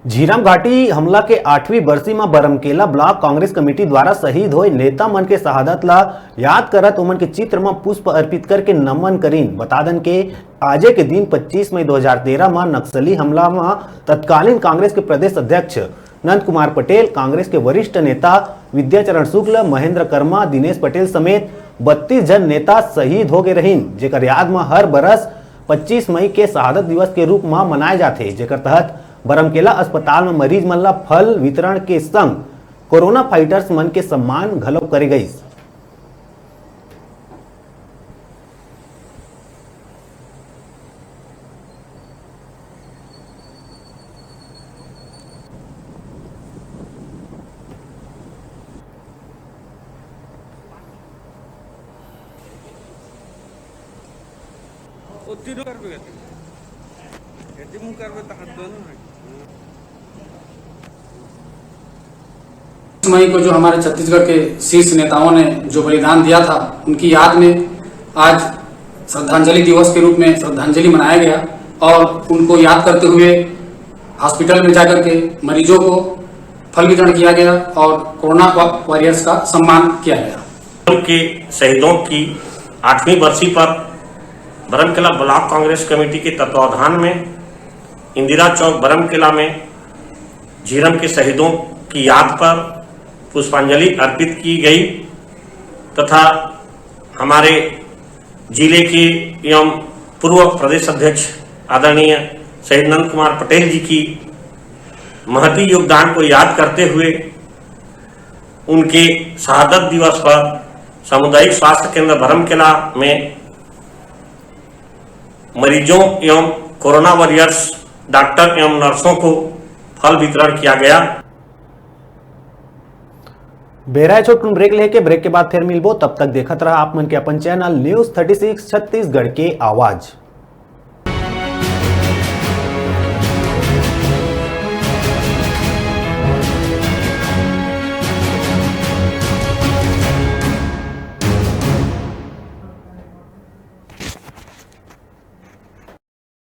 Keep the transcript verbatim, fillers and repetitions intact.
झीरम घाटी हमला के आठवीं बरसी म बरमकेला ब्लॉक कांग्रेस कमेटी द्वारा शहीद होए नेता मन के शहादत ला याद करत ओमन के चित्र म पुष्प अर्पित करके नमन करीन। बता दन के आजे के दिन पच्चीस मई दो हज़ार तेरह म नक्सली हमला म तत्कालीन कांग्रेस के प्रदेश अध्यक्ष नंद कुमार पटेल, कांग्रेस के वरिष्ठ नेता विद्याचरण शुक्ल, महेंद्र कर्मा, दिनेश पटेल समेत बत्तीस झन नेता शहीद हो गे रहिन, जेकर याद म हर बरस पच्चीस मई के शहादत दिवस के रूप म मनाए जाथे, जेकर तहत बरमकेला अस्पताल म मरीज मन ल फल वितरण के संग कोरोना फाइटर्स मन के सम्मान घलो करे गइस। मई को जो हमारे छत्तीसगढ़ के शीर्ष नेताओं ने जो बलिदान दिया था, उनकी याद में आज श्रद्धांजलि दिवस के रूप में श्रद्धांजलि मनाया गया और उनको याद करते हुए हॉस्पिटल में जाकर के मरीजों को फल वितरण किया गया और कोरोना वा-, वॉरियर्स का सम्मान किया गया। के शहीदों की आठवीं बरसी पर बरमकेला ब्लॉक कांग्रेस कमेटी के तत्वाधान में इंदिरा चौक बरमकेला में झीरम के शहीदों की याद पर पुष्पांजलि अर्पित की गई तथा हमारे जिले के एवं पूर्व प्रदेश अध्यक्ष आदरणीय शहीद नंद कुमार पटेल जी की महती योगदान को याद करते हुए उनके शहादत दिवस पर सामुदायिक स्वास्थ्य केंद्र बरमकेला में मरीजों एवं कोरोना वॉरियर्स, डॉक्टर एवं नर्सों को फल वितरण किया गया। बेरा ए छोटकुन ब्रेक लेके, ब्रेक के बाद फिर मिलबो। तब तक देखत रहा आप मन के अपन channel news thirty six Chhattisgarh के आवाज।